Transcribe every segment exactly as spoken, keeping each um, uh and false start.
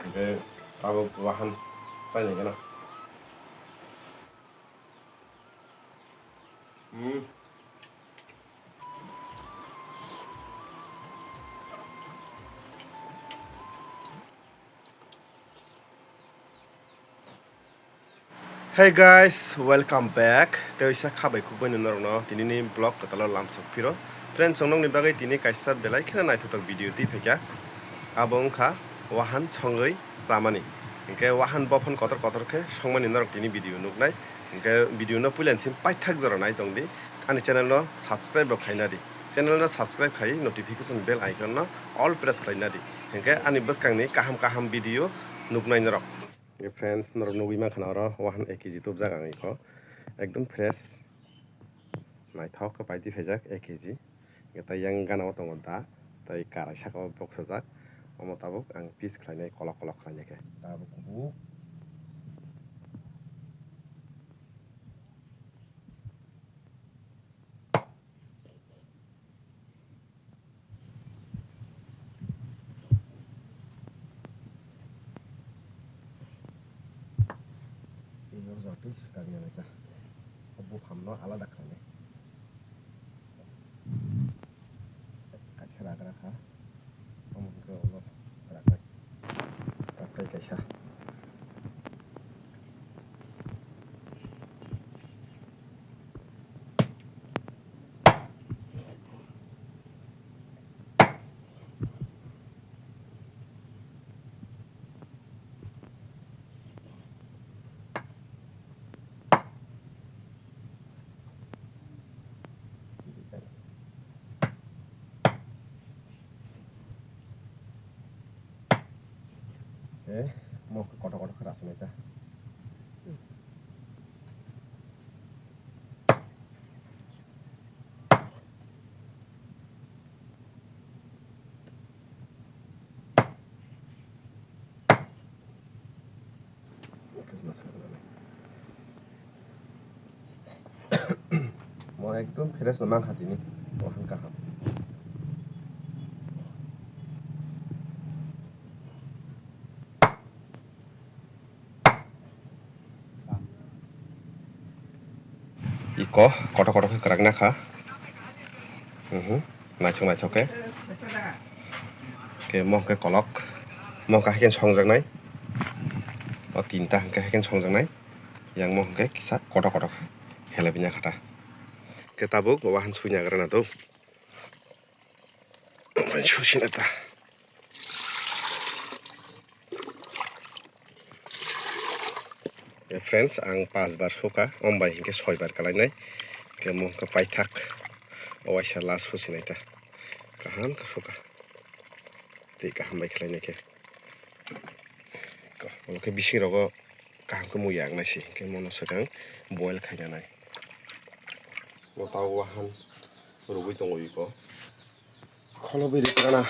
Hwnkhe tabuk wahan chainai gana. Hmm. Hey guys, welcome back. Teisa khabai khukbai norokno tinini vlog kwtalo lamsok phiro. Friends, chwng nokni bagwi tini kaisa belai kheno naithotok video twi phaikha. Abo wngkha wahan songwi chamani. Hinkhe wahan bophon kotor kotor khe songmani norok tini video nuknai. Hinkhe video no puila ni simi paithak jora nai tongdi. Ani channel no subscribe bo khaina di. Channel no subscribe khai notification bell icon no all press khlaina di. Hinkhe ani bwskangni kaham kaham video nuknai norok. Friends, norok nugwi mankha na oro wahan ek kg tubjak ang iko. Ekdom fresh. Naithok khe paidi phaijak ek kg. Tei yang gana o tongo da, tei karai saka o boksajak. Omo tabuk ang piece khlainai kolok kolok khlainai khe. Tabuk kubu. Ini harus habis kalian aja. Buphamno alada khlainai. Kaisa ragra kha. Omo hwnkhe ulo ragra. Taktwi kaisa. Eh, mo kotor kotor khe rasinai ta. Mo ekdom fresh no mankha tini, mo hwn kaham. Iko kotor kotor khe kwrak nakha. Mhm. Naithok naithok khe. Khe mo hwnkhe kolok. Mo hwnkhe haikhe songjaknai. O tinta hwnkhe haikhe songjaknai. Yang mo hwnkhe kisa kotor kotor khe helai bini kha ta. Khe tabuk wahan sui nagra na do. Omo susi na ta. Eh, friends, ang pas bar suka, om bai hinkhe soi bar kalainai. Khe mo hwnkhe paithak. O waisa last susi nai ta. Kaham khe suka. Tei kaham bai khlainai khe. Ko, omo khe bising rogo kaham khe mui yaknai se, hinkhe mono swkang boil khaina nai. Mo tabuk wahan rwgwi tongo iko. Kholo biri kwrana,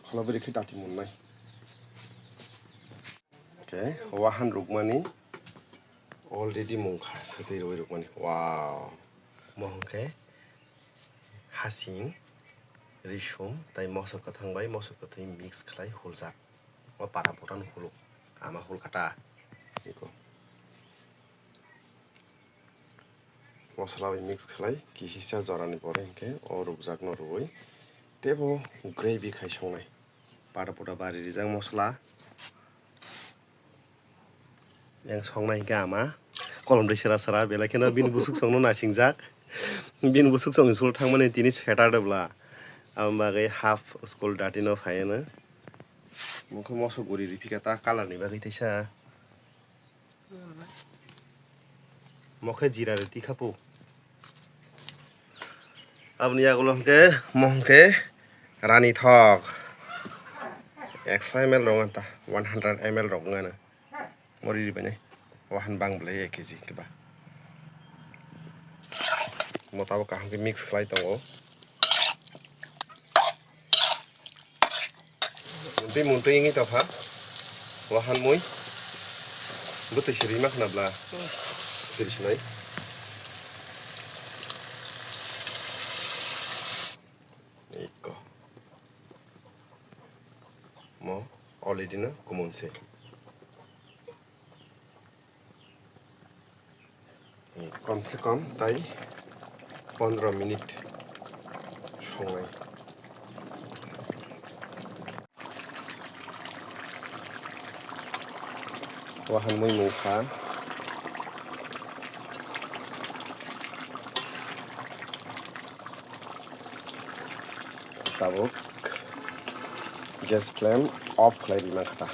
kholo biri khe dati munnai. Okay, wahan rukmani already mungkha, swtwi rwui rukmani. Wow. Mo hwnkhe hasing, risum, tai moso kwthang bai moso kwthwi mix khlai huljak. O pata potano hulu, ama hul kata. Iko. Mosola bai mix khlai, kihisa jorani pore hinkhe o rukjakno rwui teibo gravy khai songnai. Pata pota bari rijak mosola. Yang songnai hinkhe ama kolom de sera sera belai kheno bini busuk songno nasingjak. Bini busuk songni sul thangmani tini Saturday bla. Aboni bagwi half school dati no phaiano. Mokhe moso guri riphika ta colour ni bagwi teisa. Mokhe jira rwtwi kha po. Aboni yagulo hwnkhe mo hwnkhe rani thok ekso M L rok ta, one hundred M L rok wngano. Mori ribainai wahan bang belai ek kg kiba. Mo tabuk kaham khe mix khlai tongo. Muntui muntui wngwi tongkha. Wahan mui. Bwtwi se rima khna bla. Tiri sinai. Iko. Mo already no kumun se. Kom se kom tai pondro minute songnai. Wahan mui mung kha. Tabuk gas flame off khlai ri mankha ta.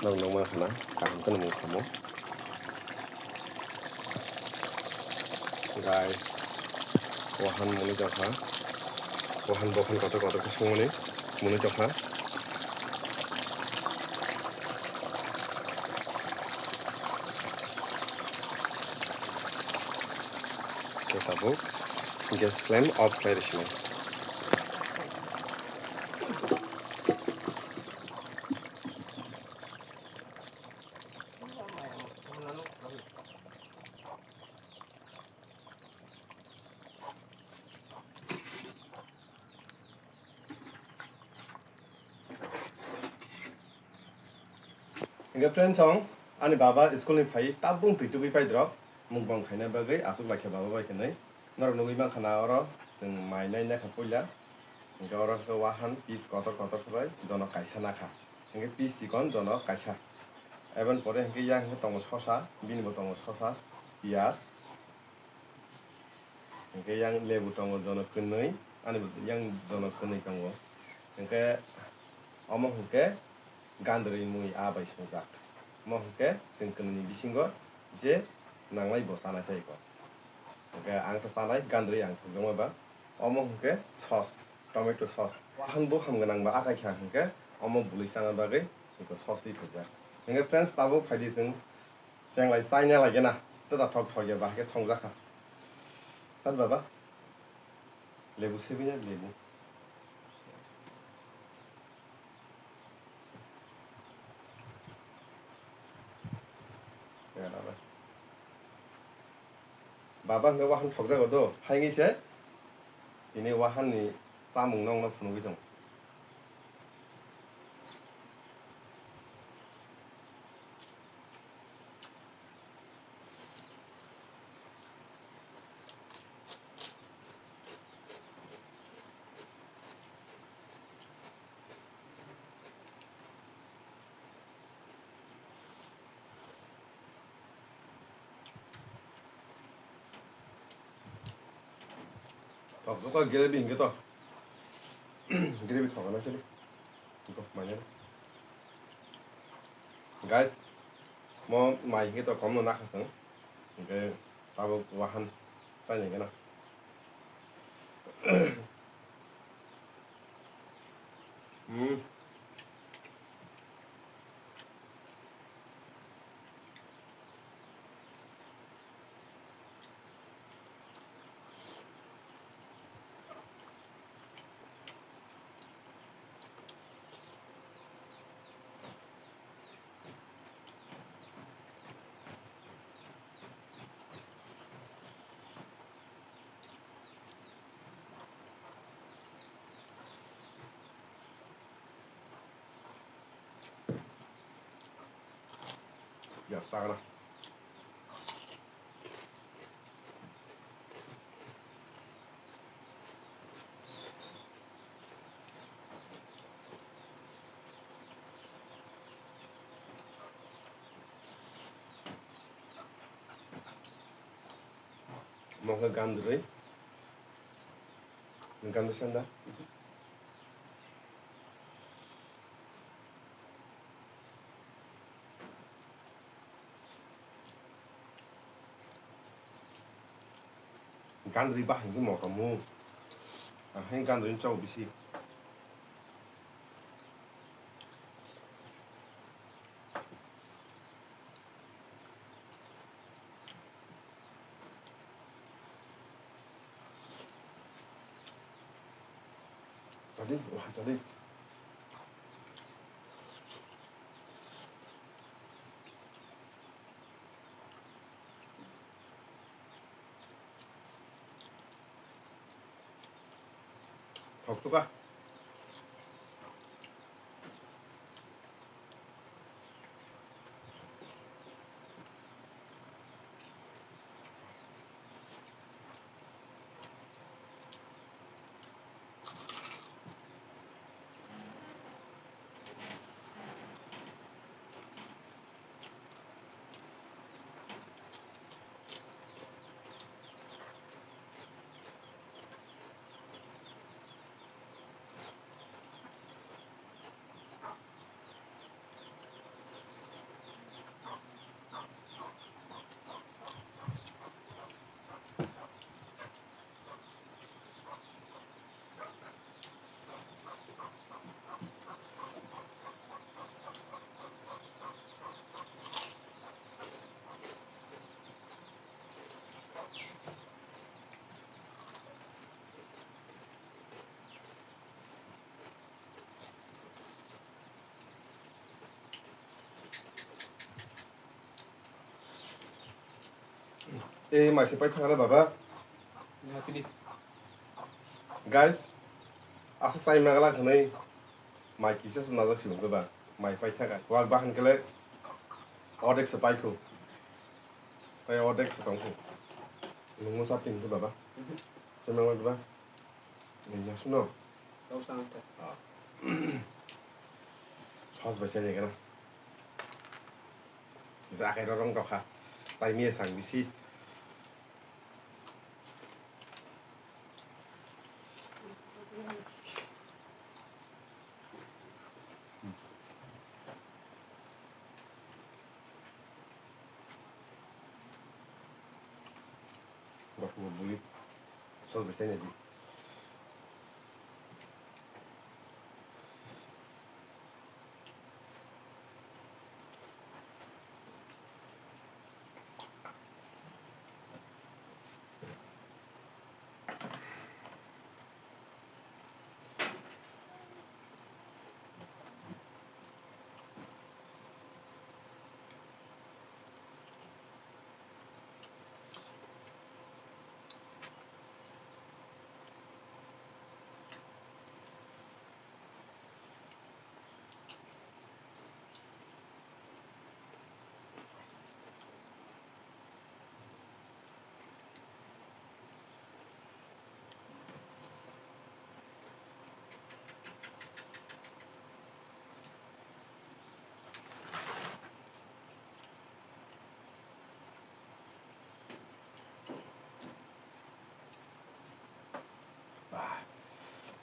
Nang nang mankha na kaham khe nang mankha mo. Guys, wahan muni tokha. Wahan bokhan kotor kotor khe songmani muni tokha. Khe tabuk gas flame off khlai rwsinai. Hingke friends, song ani baba school ni phai tabung twi tubui pai drop, mukbang khaina bagwi achuk laikha baba bai kwnwi. Norok nugwi mankha na oro chwng mai nai nakha puila. Hingke oro khe wahan piece kotor kotor khe bai jonok kaisa nakha. Hingke piece chikon jonok kaisa. Eboni pore hingke yang hingke tongo sosa, bini bo tongo sosa, piyaj. Hingke yang lebu tongo jonok kwnwi, ani bo yang jonok kwnwi tongo. Hingke omo hingke gandri mui aa bai swngjak. Omo hingke chwng kwnwi ni bisingo je nanglai bo chanai tai kok. Hingke ang khe chanai gandri ang thokjakma ba. Omo hingke sauce, tomato sauce. Wahan bo ham gwnang ba akai kha hingke omo bwlwi chana bagwi hingke sauce twi thokjak. Hingke friends, tabuk phaidi chwng chenglai chaina lage na, twda thok thok ya ba hingke songjak kha. Chat baba. Lebu sebina lebu. Baba hingke wahan thokjago do, haini se tini wahan ni chamung nokno phunugwi tongo. Tok jokha gravy hingke to. Gravy thok na sini. Iko manya. Guys, mo mai hingke to kom no nakha sung. Hingke tabuk wahan chai nai gana. Hmm. Ya, sakna. Mokhe gandrwi. Gandrwi sanda. Gandrwi bahai khe motom mu. Ahai gandrwi chao bisi. Chadi, wah, chadi. Thok suka. Tei mai se pai thangla baba. Guys, asa chai magala khwnwi mai kisa se najak si wngkhe ba. Mai pai thangkha. Wak bahan kele ordek se paikhu. Tai ordek se tongkhu. Nungno sa tin khe baba. Chai magala ba. Nungno suno. Kau sang teh. Ah. Sos bai chai gana. Jakai rorong rokha. Chai miya sang bisi. Rok bo buli. Sos bai chai di.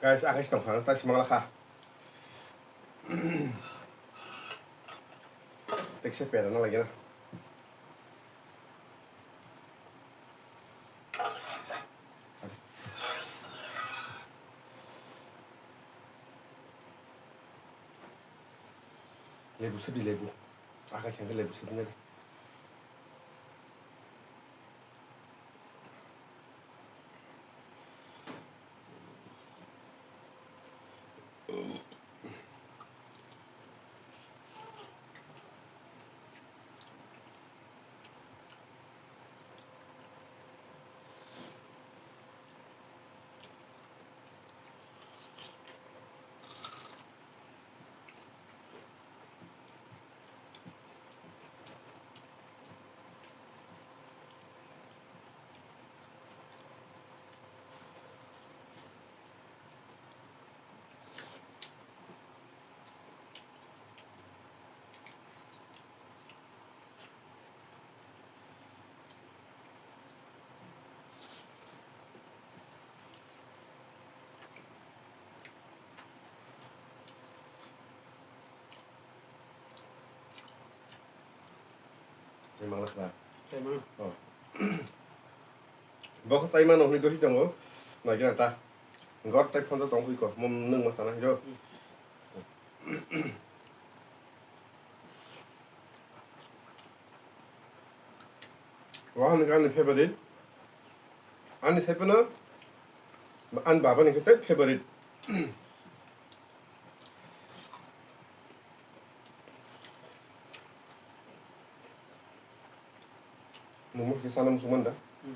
Guys, akhai tong kha, sai simang lakha. Tekse pera na lagi na. Lebu sebi lebu. Akhai khengke lebu sebi nadi. Chaimang lakha. Chaimang. Oh. Bo khe chaimano hwnwi dosi tongo. Naikhe ta. Got tai phonsa tong khuiko. Mom nwng ma sana hiro. Wahani ani favorite. Ani saipano ani baba ni khe favorite. Nungmo khe sana muchungmani da? Hmm.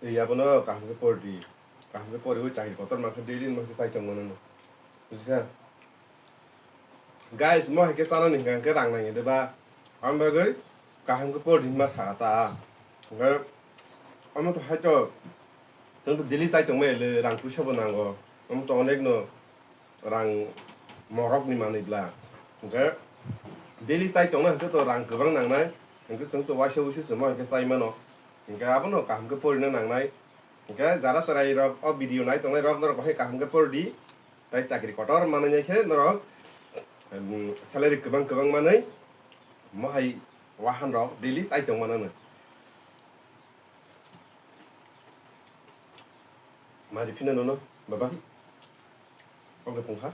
Ei, abono kaham khe pori di. Kaham khe poriwi chakri kotor mankhe daily mankhe chai tongmano no. Bujikha? Guys, mo hai khe chanani hwnkha hwnkhe rang nangya de ba? Ang bagwi kaham khe pori di hinma sa ta. Hwnkhe omo to hai to chwng to daily chai tongmaya le rang puisa bo nango. Omo to onek no rang morok ni manwi bla. Hwnkhe daily chai tongna hwnkhe to rang kwbang nangnai. Hwnkhe chwng to waisa wuisu chwng mo hai khe chai mano. Hwnkhe abono kaham khe porina nangnai. Hwnkhe jara chwrai rok o video nai tongnai rok norok bahai kaham khe por di. Tai chakri kotor manwi khe norok, um, salary kwbang kwbang manwi mohai wahan rok daily chai tong mano. Mari phina nono, baba. Oke, pungkha.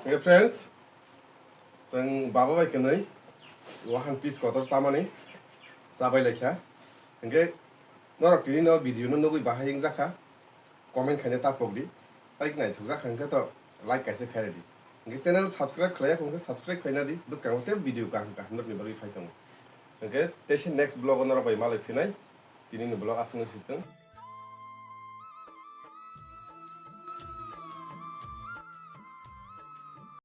Hey friends, chwng baba bai kwnwi wahan piece kotor chamani chabai laikha. Hwnkhe norok tini no video no nugwi bahai wngjakha, comment khaina ta pokdi. Tai naithokjak kha hwnkhe to like kaisa khairadi. Hwnkhe channel subscribe khlaiya hwnkhe subscribe khlaina di, bwskango tei video kaham kaham norokni bagwi phai tongo. Hwnkhe teisa next vlog o norok bai malai phinai, tini ni vlog aswk no sitwng.